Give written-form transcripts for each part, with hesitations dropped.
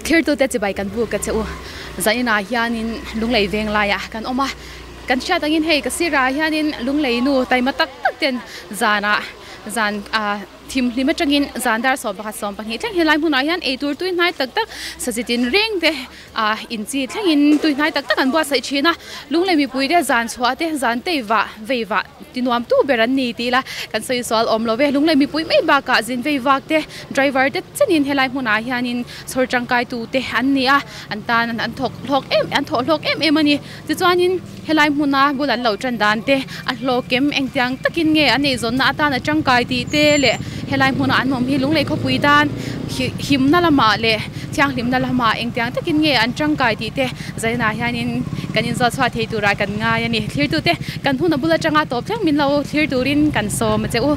Thirtute chibai kan buk a che u. Zaninah hianin Lunglei veng laiah kan awm a, kan hriat angin hei ka sirah hianin Lunglei nu taima tak tak ten zanah zan ah thimhlim atangin zan dar 11 12 thleng helai hmunah hian eitur tui hnai tak tak sazi tin reng te ah inchi thlengin tui hnai tak tak an buatsaih thin a, Lunglei mipui te zan chhuah te zan tei vah vei vah ti nuam tu ber an ni tih ila kan sawi sual awm lo ve, Lunglei mipui mai bakah zin vei vak te driver te chenin helai hmunah hianin chhawr tangkai tu te an ni a, an tan an thawk hlawk em an thawh hlawk em em a ni, tichuanin helai hmuna bul an lo tan dan te a hlawk em engtiang takin nge an eizawnna atan a tangkai tih te leh helai hmuna an awm hi Lunglei khawpui tan himna lamah leh thianghlimna lamah engtiang takin nge an tangkai tih te Zainah hianin kan inzawt chhuah thei turah kan ngai a ni. Thlirtute kan hun a bul atanga tawp thleng min lo thlir turin kan sawm a che u.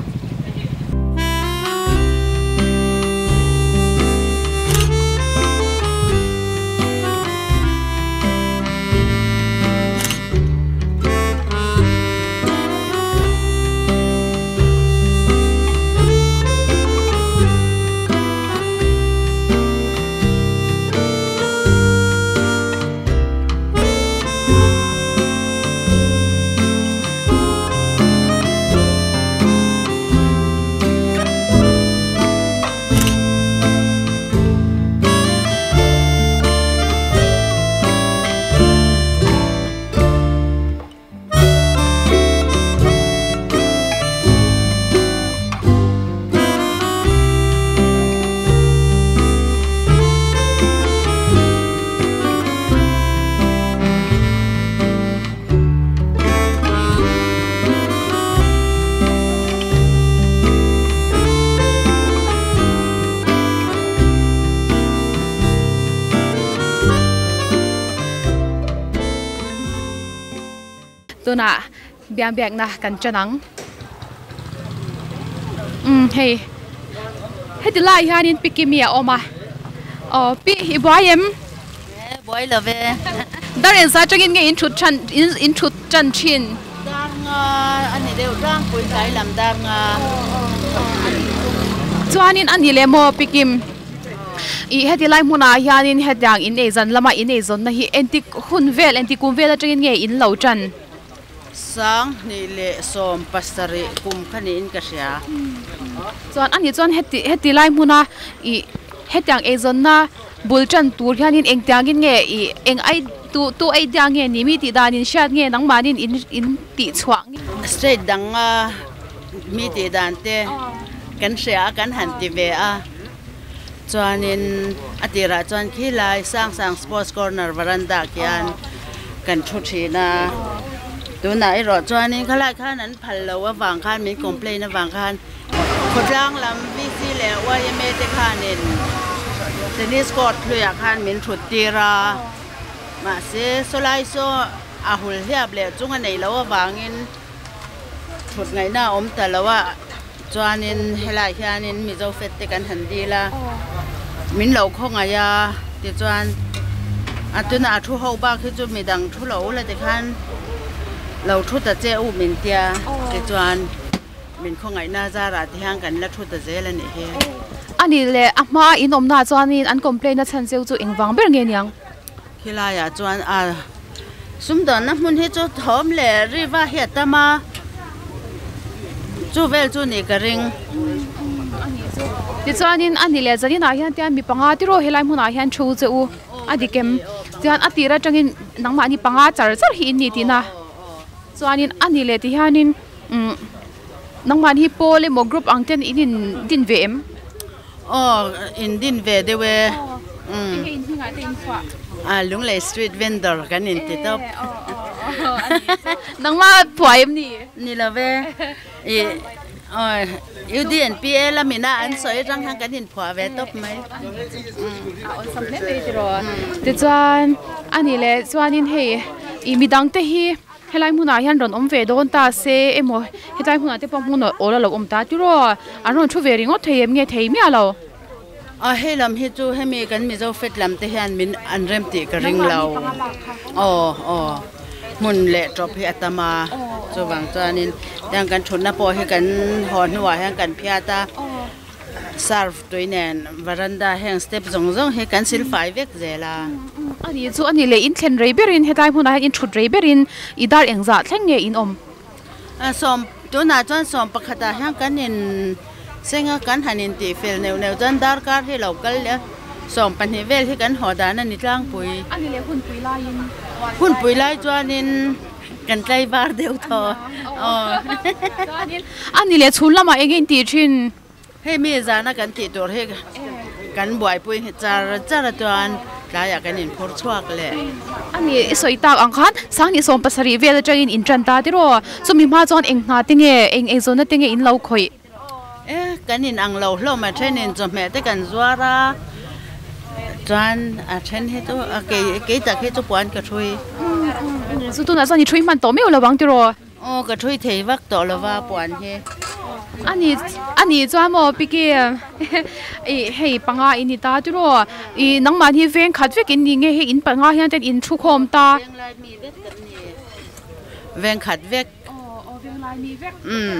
Tunah biang biakna kan ṭan ang. Umm hei heti lai hianin pi Kimi a awm a, aw pi i buai em? E buai lo ve. Dar engzah atangin nge in thut ṭhan in thut ṭan ṭhin? Dar nga a ni deuh tlangpui tlai lam dar nga. Chuanin a ni leh maw pi Kim? Ih heti lai hmunah hianin hetiang in ei zan lama in ei zawnna hi entik hun vel entik kum vel atangin nge in lo tan? 2017 kum kha niin ka hria. Chuan ani chuan heti heti lai hmuna ih hetiang ei zawnna bul tan tur hianin engtiangin nge ih eng ai tu tu idea nge ni mi tih danin hriat nge nangmahnin in in tih chhuah nge? State danga mi tih dan te kan hria a kan han ti ve a. Chuanin a tirah chuan khi lai sang sang sports corner veranda khian kan thu thin a, tunah erawh chuanin khalai khan an phal lo avang khan min complain avang khan khawtlang lam VC leh yma te khanin tennis court hluiah khan min thut tir a, mahse sawlai saw a hul hiap leh chung a neih loh avangin thut ngaihna a awm ta lo a. Chuanin helaiah hianin Mizo fet te kan han dil a, min lo khawngaih a tichuan a tunah a thu ho bak hi chu midang thu lo la tikhan lo thu ta che u min tia tichuan min khawngaihna zarah te hian kan la thu ta zel a nih hi. A nih leh a hmaa in awmnaah chuanin an complaint a chhan cheu chu engvang ber nge niang? Khilaiah chuan a sumdawnna hmun hi chu thawm leh riva hi a tam a, chu vel chu nih ka ring. Tichuanin a ni leh zaninah hian tian mi panga tiraw helai hmunah hian thu che u a dik em? Chuan a tir atangin nangmahni panga char char hi in ni tihna chuanin a ni leh ti hianin umm nangmahni pawl emaw group ang ten in in din ve em? Aw in din ve deuh e. Umm. Enge in hmingah te in chhuah? Ah Lunglei street vendor kan in ti tawp. Nangmah phuah em ni? Ni lo ve. Ih aw UDNPA lamina an sawi atang khan kan in phuah ve tawp mai. A awlsam hle mai tiraw. Tichuan a nih leh chuanin hei ih midang te hi Helai hmunah hian rawn awm ve dawn ta se emaw hetlai hmunah te pawh hmun awl a lo awm ta tiraw an rawn thu ve ringawt thei em nge thei miah lo. A hei lam hi chu hemi kan Mizo fet lam te hian min an rem tih ka ring lo aw aw hmun leh tawp hi a tam a chuvang chuanin tiang kan thutna pawh hi kan haw hnuah hian kan phiat a. Surf tui nen varanda heng step zawng zawng hi kan sil fai vek zel a. A nih chu a ni leh in thlen rei berin hetlai hmunah hian in thut rei berin i dar engzah thleng nge in awm? Sawm tunah chuan sawm pakhatah hian kan in seng a, kan han in tih fel neuh neuh chuan darkar hi lo kal leh a, 12 vel hi kan haw dan a ni tlangpui. A ni leh hunpui laiin. Hunpui lai chuanin kan tlaivar deuh thaw. Chuanin a ni leh chhun lamah eng nge in tih thin? Hei mi zana kan tih tur hi kan buaipui nghet char char a chuan tlaiah kan inphur chhuak leh. A ni, i sawi tak ang khan Sanghnih 17 vel atangin in tan ta tiraw? Chumi hma chuan eng hna te nge, eng eizawnna te nge in lo khawih? E, kan in ang lo hlawm a thenin chawhmeh te kan zuar a, chuan a then hi chu a kei kei tak hi chu puan ka thui. Chu tunah chuan i thui hman tawh meuh lo ang tiraw? Aw ka thui thei vak tawh lova puan hi. A ni a nih chuan maw Piki i hei panga i ni ta tiraw i nangmah hi veng khat vek in ni nge hei in panga hian ten in thu khawm ta. Veng lai mi vek kan ni veng khat vek. Aw aw veng lai mi vek.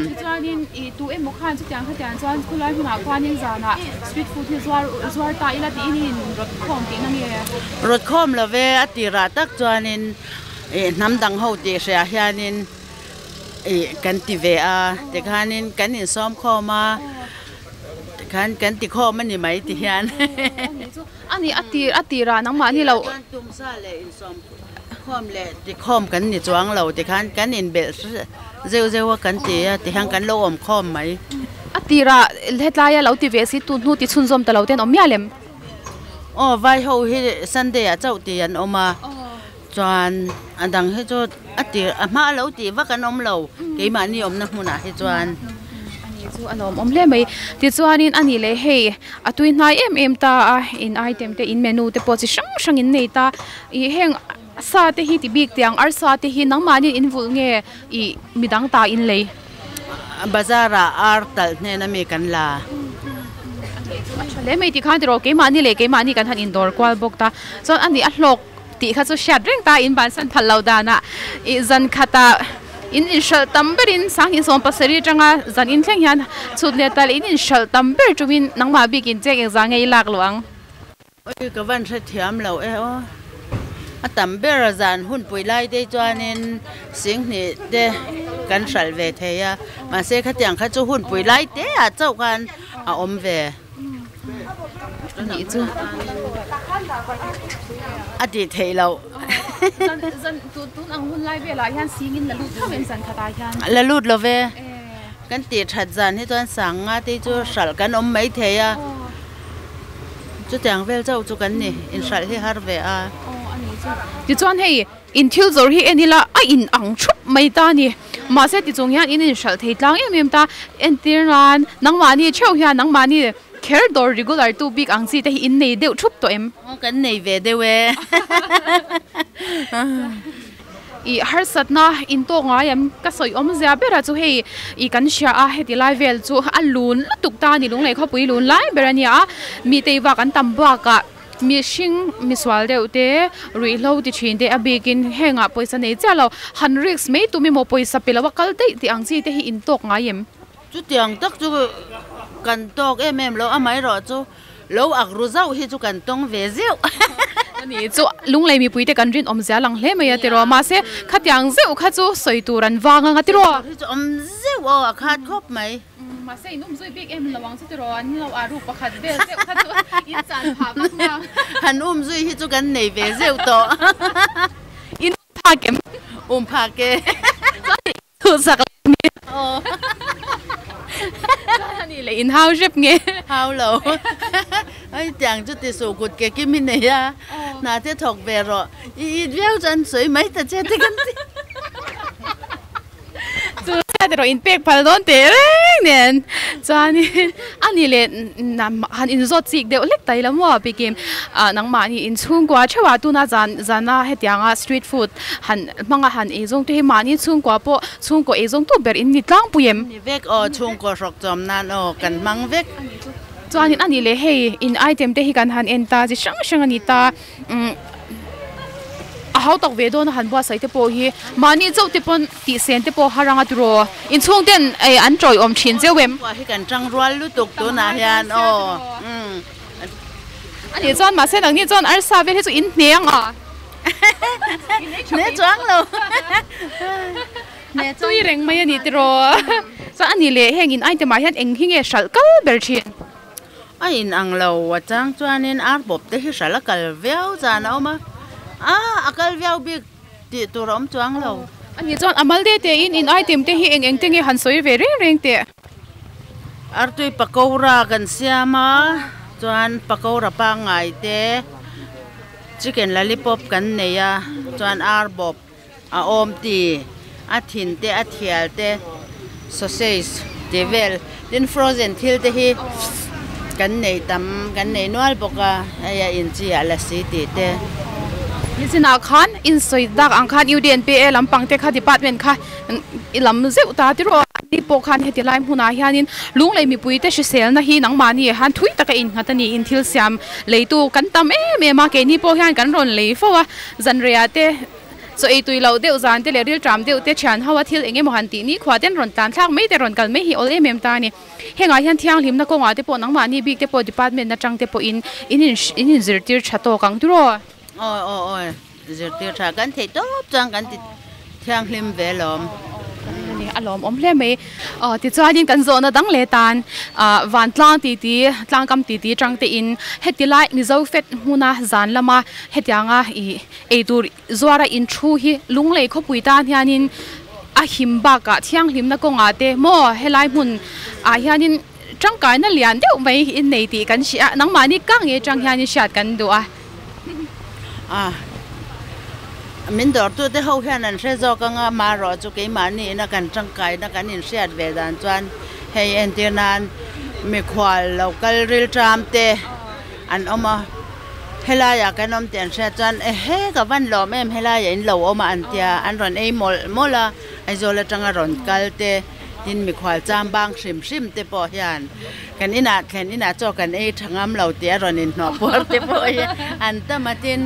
Tichuanin i tu emaw khan chutiang khatiang chuan khulai hmunah khuanin zanah street food hi zuar zuar ta ila tiin in rawt khawm tihna nge. Rawt khawm love a tirah tak chuanin. Ih hnam dang ho tih hriah hianin ih kan ti ve a tikhanin kan insawm khawm a tikhan kan ti khawm a ni mai ti hian. A ni a tir a tirah nangmah ni lo. Chuan tumsa leh insawm khawm leh ti khawm kan ni chuang lo tikhan kan inbelh zeuh zeuh a kan ti a tihian kan lo awm khawm mai. A tirah hetlaia lo ti ve si tun hnu ti chhunzawm ta lo ten awm mial em? Aw vai ho hi Sunday ah chauh tih an awm a. Chuan a dang hi chu a tir a hma a lo tih vak an awm lo keimahni awmna hmunah hi chuan. A ni chu a lawmawm hle mai. Tichuanin a ni leh hei a tui hnai em em ta a in item te in menu te pawh chi hrang hrang in nei ta. Ih heng sa te hi ti bik tiang arsa te hi nangmahni in vulh nge ih midang ta in lei. Bazar ah ar talh hnen ami kan la. A ni chu a tha hle mai tikhan tiraw keimahni leh keimahni kan han indawr kual bawk ta. Chuan a ni a hlawk. Tih kha chu hriat reng ta in bansan phal lo danah ih zan khatah in inhralh tam berin sanghnih 70 atanga zan in thleng hian chhut leh tal in inhralh tam ber tumin nangmah bikin chek engzah nge i lak lo ang. Oi ka van hrethiam lo e aw. A tam ber zan hunpui lai te chuanin singhnih te kan hralh ve thei a mahse khatiang kha chu hunpui lai te ah chauh khan a awm ve. Anih chu. A tih theih loh. Zan tun ang hun lai velah hian singin la lut tho em zan khatah hian? La lut lo ve. Kan tih that zan hi chuan sang nga te chu hralh kan awm mai thei a. Chutiang vel chauh chu kan ni. Inhralh hi har ve a. Tichuan hei In thil zawrh hi en ila a in ang thup mai ta a ni. Mahse tichung hian in inhralh thei tlang em em ta. Entir nan nangmahni theuh hian nangmahni kher dawr regular tu bik ang chi te hi in nei deuh thup tawh em? Aw kan nei ve deuh e. I harsatna in tawk ngai em? Ka sawi awmzia bera chu hei i kan hria a heti lai vel chu a lun lutuk ta a ni lunglei khawpui lun lai ber a nia a mitei vak an tam bakah Mihring misual deuh te, ruihhlo ti thin te a bikin hengah pawisa nei chiah lo, han risk mai tum emaw pawisa pe lo a kal daih tih ang chi te hi in tawk ngai em? Chutiang tak chu kan tawk em em lo, amaherawh chu lo ak ru zauh hi chu kan tawng ve zeuh. A ni chu lunglei mipui te kan rinawm zia lang hle mai a tiraw, mahse khatiang zeuh kha chu sawi tur an vang ang a tiraw? Sawi tur hi chu awm zeuh aw, a khat khawp mai. Mahse in um zui bik em lo ang chu tiraw an lo a ruk pakhat vel zeuh kha chu in chan phah vak na. Han um zui hi chu kan nei ve zeuh tawh. In um phak em? Um phak e. Chuan in chhuhsak leh mi. Aw. Chuan ani leh in hau hrep nge? Hau lo. Ai tiang chu ti suh kut ke kim i nei a. Hna te thawk ve rawh. I it viau chuan sawi mai ta che te kan ti. Chu chiat erawh in pek phal dawn teh reng nen chuanin a ni leh han inzawt chik deuh hlek ta ila maw bikin ah nangmahni inchhungkua theuhah tuna zan zana hetianga street food han hmanga han ei zawng te hi mahni chhungkua pawh chhungkaw ei zawng tu ber in ni tlangpui em? Ni vek aw chhungkaw hrawk chawm nan aw kan hmang vek. Chuanin a ni leh hei in item te hi kan han en ta chi hrang hrang a ni ta umm. a hautak ve dawn a han buatsaih te pawh hi mahni chauh te pawn tih sen te pawh har anga tiraw inchhung ten eh an tawiawm thin zeuh em. Khua hi kan tang rual lutuk tunah hian aw umm. A nih chuan mahse nangni chuan arsa vel hi chu in hne ang a. Hne chuang lo. A tui reng mai a ni tiraw. Chuan a nih leh heng in item ah hian eng hi nge hralh kal ber thin? A in ang lo a chang chuanin ar bawp te hi hralh a kal viau zan a awm a, a a kal viau bik tih tur a awm chuang lo. A nih chuan a mal te te in in item te hi eng eng te nge han sawi ve reng reng teh? Artui pakora kan siam a, chuan pakora pangngai te, chicken lollipop kan nei a, chuan ar bawp. A awm ti, a thin te, a thial te, sausage tih vel tin frozen thil te hi kan nei tam kan nei nual bawk a, hei a inchi ah lassi tih te. Nichinah khan insawi dak ang khan UDNPA lampang te kha department kha i lam zeuh ta ti rawh a ni pawh khan heti lai hmunah hianin lunglei mipui te hriselna hi nangmahni ah hian thui taka innghat a ni in thil siam leitu kan tam em em a keini pawh hian kan rawn lei fo a zanriah te Chaw ei tui loh deuh zan te leh rilṭam deuh te ṭhian ho a thil eng emaw han tih ni khua ten rawn tlan thlak mai te rawn kal mai hi awl em em ta a ni. Hengah hian thianghlimna kawngah te pawh nangmahni bik te pawh department atang te pawhin in in in inzirtir ṭha tawk ang tiraw? Awi awi awi, zirtir ṭha kan theih tawp chuan kan ti thianghlim ve lawm. A lawmawm hle mai. Aw tichuanin kan zawhna dang leh tan ah vantlang titi tlangkam titi tang te in heti lai Mizo fet hmuna zan lama hetianga ih Eitur zuara inthu hi lunglei khawpui tan hianin a him bakah thianghlimna kawngah te maw helai hmun ah hianin tangkaina lian deuh mai in nei tih kan hria a, nangmahni kang nge atang hianin hriat kan duh a. A, min dawrtute ho hian an hre zawk anga marawh chu keimahni ina kan tangkaina kan inhriat ve dan chuan hei entir nan mikhual lo kal rilṭam te an awm a, helaiah kan awm tih an hriat chuan ehe ka van lawm em helaiah in lo awm a an tia an rawn ei mawlh mawlh a, Aizawl atanga rawn kal te tin mikhual cham bang hrim hrim te pawh hian kan inah thlen inah chaw kan ei tha ngam lo tih a rawn inhnawh puar te pawh hi an tam a tin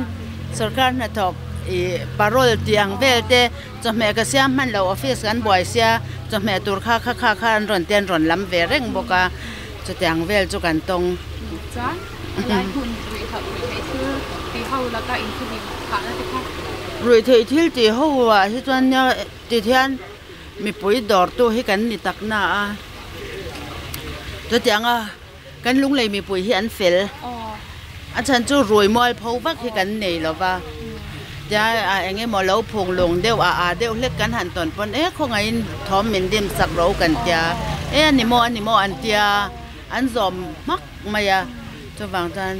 sorkar hnathawk ih parole tih ang vel te chawhmeh ka siam hman lo office kan buai sia chawhmeh tur kha kha kha kha an rawn te an rawn lam ve reng bawk a. Chutiang vel chu kan tawng. Chuan helai hmun ruihhauh ruihtheih thil tih ho laka inthihlim phahna te kha. Ruihtheih thil tih ho ah hi chuan nia ti hian mipui dawrtu hi kan ni tak na a. Chutianga kan lunglei mipui hi an fel. A chhan chu rui mual pho vak hi kan nei lo va. Tia a eng emaw lo phung lung deuh a a deuh hlek kan han tawn pawn e khawngaihin thawm min dim sak ro kan tia e a ni maw a ni maw an tia an zawm hmak mai a chuvang chuan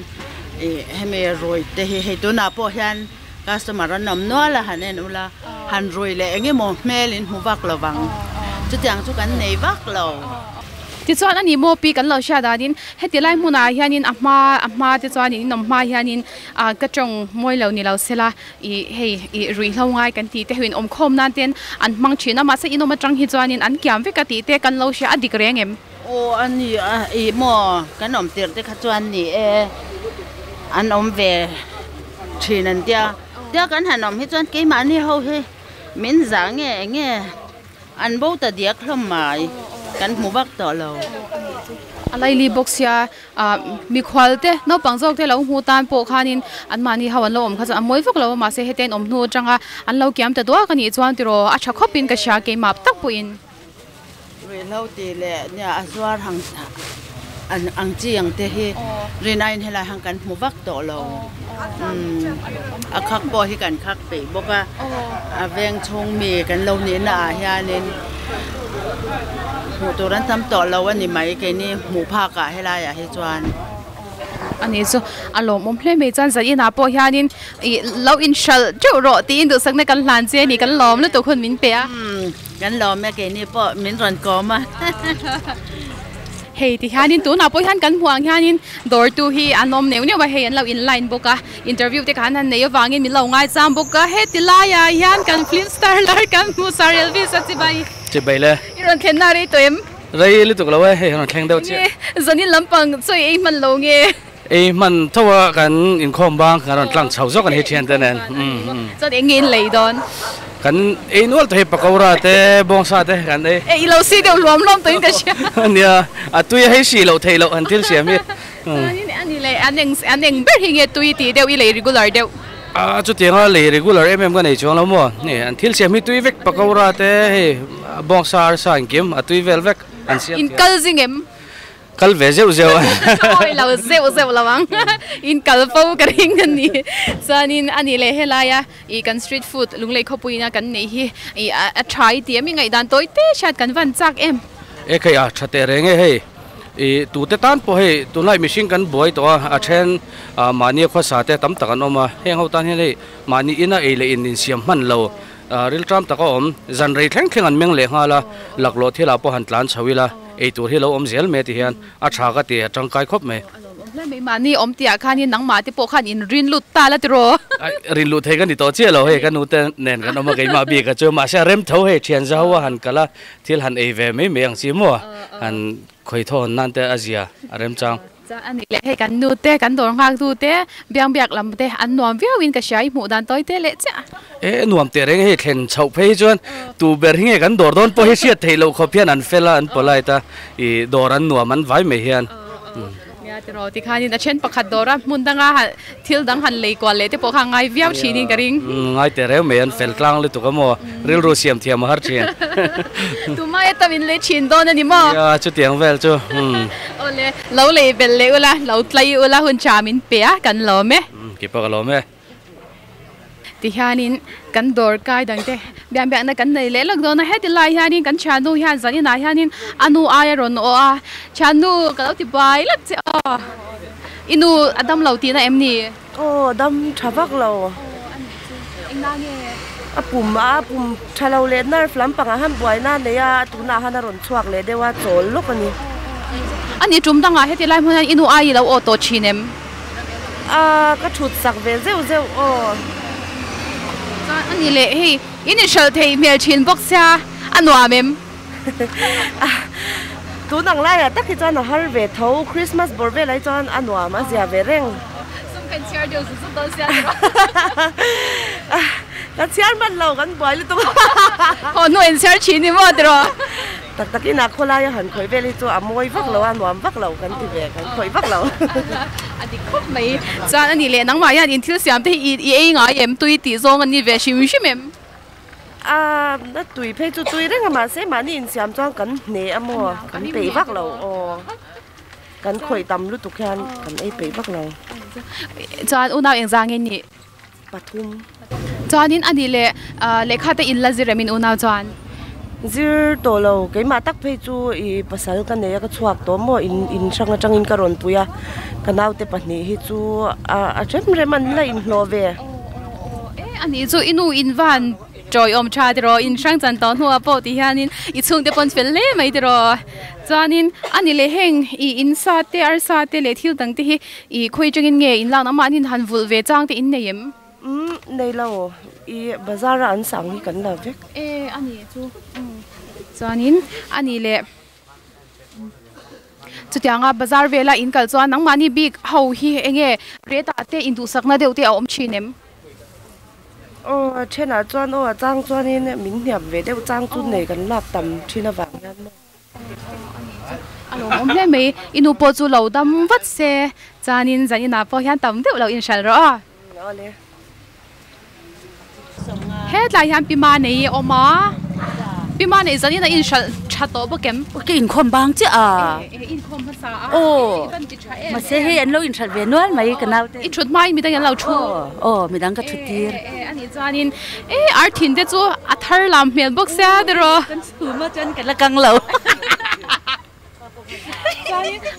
ih hemi rui te hi hei tunah pawh hian customer an awm nual a han en ula han rui leh eng emaw hmel in hmu vak lo vang chutiang chu kan nei vak lo. Tichuan a ni maw pi kan lo hriat danin heti lai hmunah hianin a hma a hma te chuanin in awm hma hianin ah ka tawng mawi lo ni lo sela ih hei ih ruihhlo ngai kan tih te ho in awm khawm nan ten an hmang thin a mahse in awm atang hi chuanin an kiam vek a tih te kan lo hria a dik reng em? Aw a ni a ih maw kan awm tirh te kha chuan ni e an awm ve thin an tia tia kan han awm hi chuan keimahni ho hi min zah nge eng nge. An bo ta diak hlawm mai, kan hmu vak tawh lo. A laili bawk sia, ah mikhual te naupang zawk te lo hmu tan pawh khanin anmahni ho an lo awm kha chuan a mawi vak lo a, mahse hetiang awm hnu atanga an lo kiam ta duak a nih chuan tiraw a tha khawpin ka hria keimah tak pawhin. Ruihhlo tih leh nia a zuar hang ang chi ang te hi rin aiin helai hang kan hmu vak tawh lo. A khak pawh hi kan khak peih bawk a, a veng chhung mi kan lo nihna ah hianin hmuh tur an tam tawh lo a ni mai keini hmuh phak ah helai ah hi chuan. A ni chu a lawmawm hle mai chuan zan inah pawh hianin ih lo inhralh teuh rawh tiin duhsakna kan hlan che a ni kan lawm lutuk hun min pe a. Kan lawm e keini pawh min rawn kawm a. Hei ti hianin tunah pawh hian kan hmuh ang hianin dawrtu hi an awm neuh neuh a, hei an lo in line bawk a, interview te khan han nei avangin min lo ngaichang bawk a, heti laiah hian kan film star lar kan hmu sar Elvis a chibai. Chibai le. I rawn thlen na rei tawh em? Rei lutuk lo e, hei rawn thleng deuh chiah. Nge zanin lampang chawi ei hman lo nge? Ei hman tho a kan inkhawm bang kan rawn tlang chho zawk a ni hi thian te nen. Chuan eng nge in lei dawn? Kan ei nual tawh hi pakora te bawngsa te kan ei. E i lo si deuh hluam hluam tawhin ka hria. Nia, a tui a hei si loh theih loh an thil siam hi. Chuanin a ni leh an eng an eng ber hi nge tui tih deuh i lei regular deuh? A chutianga lei regular em em ka nei chuang lo maw? Hei an thil siam hi tui vek pakora te hei bawngsa arsa engkim a tui vel vek an siam thiam. In kal zing em? Kal ve zeuh zeuh a. Awi lo zeuh zeuh lo ang. In kal fo ka ring a ni. Chuanin a nih leh helaia ih kan street food Lunglei khawpuiin a kan neih hi ih a tha i tih em i ngaihdan tawi te hriat kan van chak em. E kei a tha teh reng e hei. Ih tute tan pawh hei tunlai mihring kan buai tawh a, a then mahni a khawsa te tam tak an awm a. Heng ho tan hian hei mahni ina ei leh in insiam hman lo riltam tak a awm. Zan rei thleng thleng an meng leh nghal a, laklawh thilah pawh han tlan chho ila. Ei tur hi lo awm zel mai ti hian a tha ka ti a tangkai khawp mai. A lawm awm hle mai. Mahni awm tihah khanin nangmah te pawh khan in rin lut ta la tiraw? Ai, rin luh thei ka ni tawh chiah lo hei ka nu te nen kan awm a keimah bik a chu mahse a rem tho hei thian zau a han kal a thil han ei ve mai mai ang chi maw han khawi thaw hawn nan te a zia a rem chang. Chuan a nih leh hei kan nu te, kan dawr nghak tu te, biang biak lam te an nuam viau in ka hria i hmuh dan tawi te leh chiah. E nuam teh reng hei thlen chhoh phei hi chuan tu ber hi nge kan dawr dawn pawh hi hriat theih loh khawp hian an fel a an polite a i dawr an nuam an vai mai hian. Nia tiraw tikhanin a then pakhat dawr a hmun danga thil dang han lei kual leh te pawh kha ngai viau thin in ka ring. Ngai teh reng mai an fel tlang lutuk a maw rilru siam thiam a har thin. Tumai a tam in lei thin dawn a ni maw? Nia chutiang vel chu. Awle lo lei belh leh ula lo tlai ula hun tha min pe a kan lawm e. Keipawh ka lawm e. Tihianin kan dawr kai dang te biak biakna kan nei leh lawk dawn a, heti lai hianin kan thiannu hian zan inah hianin a nu aia rawn aw a, thiannu ka lo ti buai lak che aw, i nu a dam lo tihna em ni? Aw dam tha vak lo. Aw a nih chu, engna nge? A pum a pum tha lo leh nerve lampangah hian buaina a nei a, tunah hian a rawn chhuak leh deuh a, chawl lawk a ni. A nih tum dangah heti lai hmun hian i nu ai i lo aw tawh thin em? A ka thut sak ve zeuh zeuh aw. Chuan a ni leh hei in inhralh theih hmel thin bawk sia a nuam em? Tun ang laiah tak hi chuan a har ve tho, Christmas bawr velah hi chuan a nuam a zia ve reng. Sum kan chhiar deuh zut zut dawn sia ni rawh. Kan chhiar hman lo kan buai lutuk. Haw hnu in chhiar thin ni maw tiraw? Tak takin a khawlaia han khawih vel hi chu a mawi vak lo a, nuam vak lo kan ti ve, kan khawih vak lo. A dik khawp mai. Chuan a nih leh nangmah hian in thil siam te hi i ei ngai em? Tui tih zawng an ni ve hrim hrim em? A, a tui phei chu tui reng a mahse mahni insiam chuan kan hne a maw, kan peih vak lo aw. Kan khawih tam lutuk hian kan ei peih vak lo. Chuan unau engzah nge nih? pathum. Chuanin a nih leh lehkha te in la zir em in unau chuan? Zir tawh lo, keimah tak phei chu i pasal ka nei a ka chhuak tawh maw in in hrang atangin ka rawn pui a, ka naute pahnih hi chu a rem rem an la inhlawh ve. E a nih chu i nu in van Tawiawm tha tiraw, in hrang chan tawh hnuah pawh ti hianin i chhungte pawn fel hle mai tiraw. Chuanin a ni leh heng i in sa te arsa te leh thil dang te hi i khawi atangin nge in lakna mahni han vulh ve chang te in nei em? Umm nei lo, i bazar a an sang hi kan la vek. E a ni chu chuanin a ni leh. Chutianga bazar vela in kal chuan nangmahni bik ho hi enge rate ah te induhsakna deuh te a awm thin em? Aw a thenah chuan aw a chang chuanin min hniam ve deuh chang chu nei kan lak tam thin avang hian maw. A lawmawm hle mai, i nu pawh chu lo dam vat se, chuanin zaninah pawh hian tam deuh lo inhralh rawh aw. Awle. Hetlai hian Pi Manei a awm a, Pi Manei zanin a inhralh tha tawh bawk em? Ka inkhawm bang chiah a. E inkhawm hmasa a. Aw. I van ti tha em? Mahse hei an lo inhralh ve nual mai ka naute. I thut hmain midang an lo thu. Aw aw midang ka thut tir. E e anih chuanin e ar thin te chu a thar lam hmel bawk sia tiraw. Kan chhum a chuan ka la kang lo.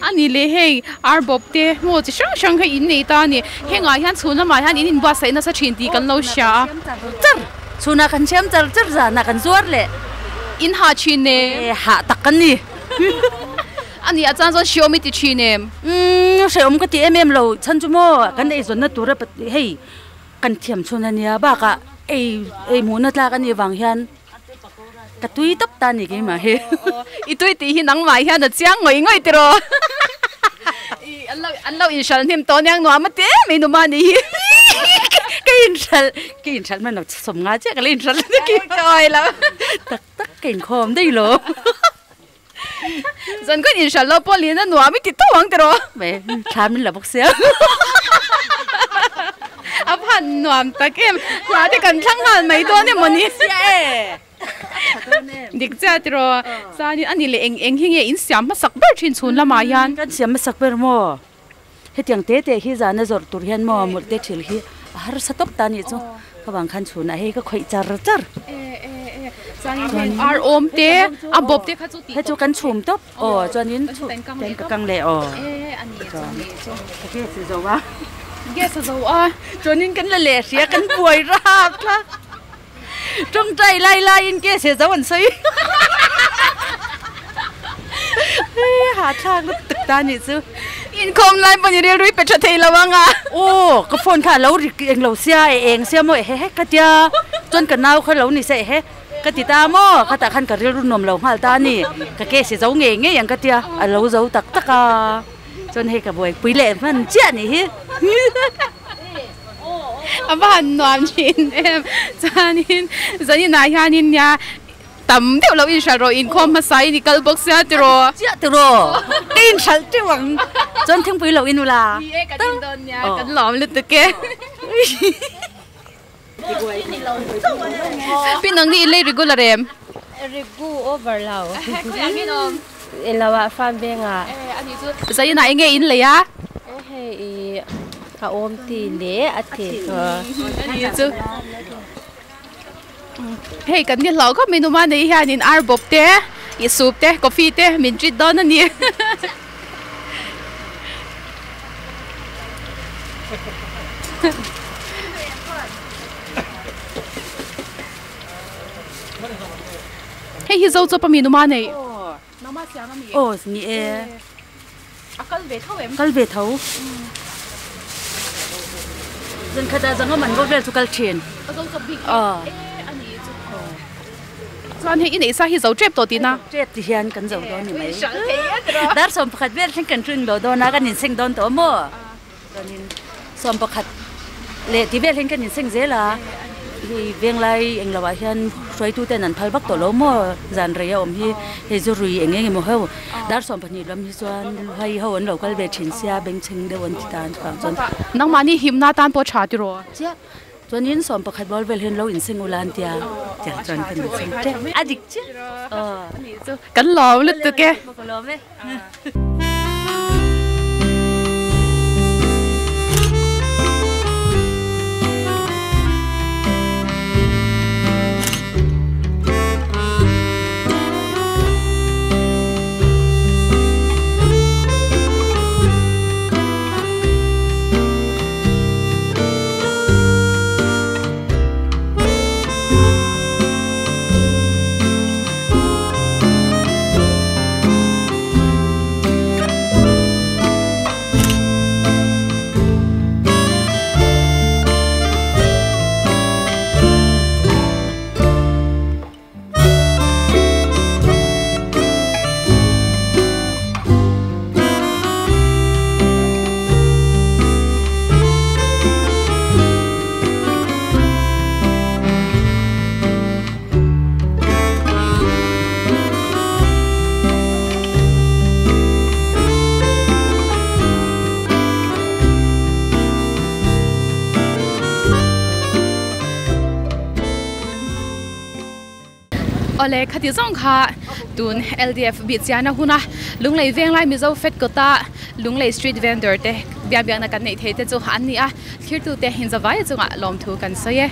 A ni leh hei ar bawp te maw chi hrang hrang kha in nei ta a ni. Hengah hian chhun lamah hian in inbuatsaih nasa thin tih kan lo hria a. Chhunah kan siam char char zanah kan zuar leh. In hah thin em? E hah tak kan ni. A ni a chuan chuan hreawm i ti thin em? Umm hreawm ka ti em em lo chhan chu maw kan eizawnna tura hei kan thiam chhun a nia bakah ei ei hmuhna tlak a nih vang hian Ka tui tawp ta ni keimah hi. I tui tih hi nangmah hian a chiang ngawih ngawih tiraw? An lo an lo inhral hnim tawh aniang nuam a ti em mai numa ni hi. Ka inhral ka inhral hman lo sawm nga chiah ka la inhral Ka awi lo. Tak tak ka inkhawm daih lo. Zan khawn inhral lo pawh lin a nuam i ti tawh ang tiraw? Me thla min la bawk sia. A phan nuam tak em. Hla te kan thlang nghal mai dawn emaw ni? Dik chiah tiraw? Chuanin a ni leh eng eng hi nge in siam hmasak ber thin chhun lamah hian? Kan siam hmasak ber maw? Hetiang te te hi zana zawrh tur hian maw mawlh te thil hi a harsa tawp ta anih chu ka vang khan chhunah hei ka khawih char char. Chuanin ar awm te a bawp te kha chu tih Hei chu kan chhum tawp aw chuanin ka kang leh aw chuan ka gas a zo a gas a zo a chuanin kan la leh hria kan buai rap thlak tawngtai lai laiin gas a zo an sawi hahthlak lutuk ta anih chu. Inkhawm lai pawh ni rilru i pe tha thei lo ang a. Aw ka phone kha a lo ri eng lo sia e eng sia maw ehe hek ka tia chuan ka nau kha lo ni se ehe ka ti ta maw khatah khan ka rilru nuam lo nghal ta a ni ka case i zo ngei ngei ang ka tia a lo zo tak tak a chuan hei ka buaipui leh hman chiah nih hi. A va han nuam thin em chuanin zaninah hianin nia Tam deuh lo inhralh rawh inkhawm hmasa in i kal bawk sia tiraw? Chiah tiraw? Ka inhralh teuh ang. Chuan thingpui lo in ula. Ni e kan in dawn nia, kan lawm lutuk e. Pi nang ni in lei regular em? Regu over lo. Khawiah nge in awm? In lo ah farm veng ah. E ani chu zainah enge in lei a? E hei i a awm ti leh a ti. Ani chu. Hei kan ni hlauh khawp mai numa nei hianin ar bawp te ih soup te coffee te min treat dawn a ni. Hei hi zo chawp a mi numa nei. Aw ni e. A kal ve tho em? Kal ve tho. Zan khat ah zanga man bawk vel chu kal thin. A zo chawp bik e. E a ni chu. Chuan hei i neih sa hi zo tep tawh tihna? Tep ti hian kan zo dawn ni mai. Dar 11 vel thleng kan ring lo dawn a, kan inseng dawn tawh maw? Chuanin 11 leh ti vel hian kan inseng zel a, hei venglai eng lo ah hian hruaitu ten an phal vak tawh lo maw zan rei a awm hi, hei zu rui eng eng emaw ho dar 12 lam hi chuan hei ho an lo kal ve thin sia bengchheng deuh an ti ta an chuvang chuan. Nangmahni himna tan pawh tha tiraw? Chiah, chuanin 11 bawr vel hian lo inseng ula an tia, tiang chuan kan inseng tep a dik chiah aw. Kan lawm lutuk e. Ka lawm e. Awle khati zawng kha tun LDF bih chiahna huna Lunglei Venglai Mizo Fed kawta Lunglei Street Vendor te biak biakna kan neih thei te chu an ni a, thlirtute inzavaia chungah lawmthu kan sawi e.